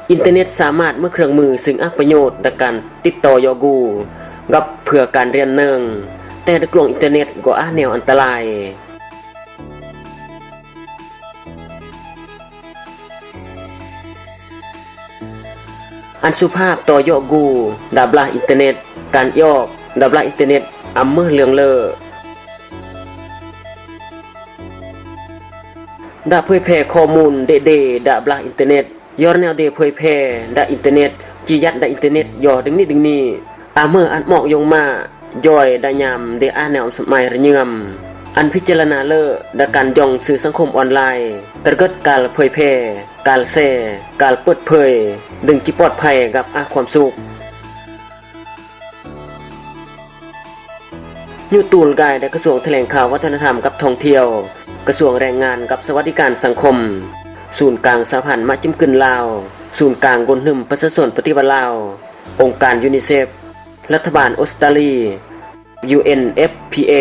ອິນເຕີເນັດສາມາດເມືອເຄື່ອງມືເຊິ່ງອັບປະໂຫຍດ ດາການຕິດຕໍ່ເຍາະກູກັບເພື່ອການຣຽນເນີງ, ແຕ່ດ້ວຍກວງອິນເຕີເນັດກໍອາດແນວອັນຕະລາຍ. ອັນສຸພາບຕໍ່ເຍາະກູ ດາບລາອິນເຕີເນັດ, ການຢອກ ດາບລາອິນເຕີເນັດ, ອຳເມີເລື່ອງເລີ. ດາເຜີຍແຜ່ຂໍ້ມູນເດເດ ດາບລາອິນເຕີເນັດ, ຢໍ່ແນວເດເຜີຍແຜ່ ດາອິນເຕີເນັດ, ຈີຍັດ ດາອິນເຕີເນັດ, ຢໍ່ດຶງນີ້ດຶງນີ້, ອາເມີອັດໝອກຢົງມາ, ຢອຍ ດາຍາມ ເດອາແນວສະໄໝຣະເຍືອມ, ອັນພິຈາລະນາເລີ ດາການຢອງສື່ສັງຄົມອອນລາຍ, ກະເກີດການເຜີຍແຜ່, ການແຊ, ການເປີດເຜີຍ, ດຶງຈີປອດໄພກັບອາຄວາມສຸກ. ຍູຕູນກາຍ ແລະ ກະຊວງຖະແຫຼງຂ່າວ ວັດທະນະທຳກັບທ່ອງທ່ຽວ, ກະຊວງແຮງງານກັບສະຫວັດດີການສັງຄົມ, ສູນກາງສະຫະພັນມະຈິມກຶນລາວ, ສູນກາງກົນຫຶມປະຊາຊົນປະຕິວັດລາວ, ອົງການຢູນິເຊັບ, ລັດຖະບານອົດສະຕາລີ, ຢູເອັນເອັຟພີເອ,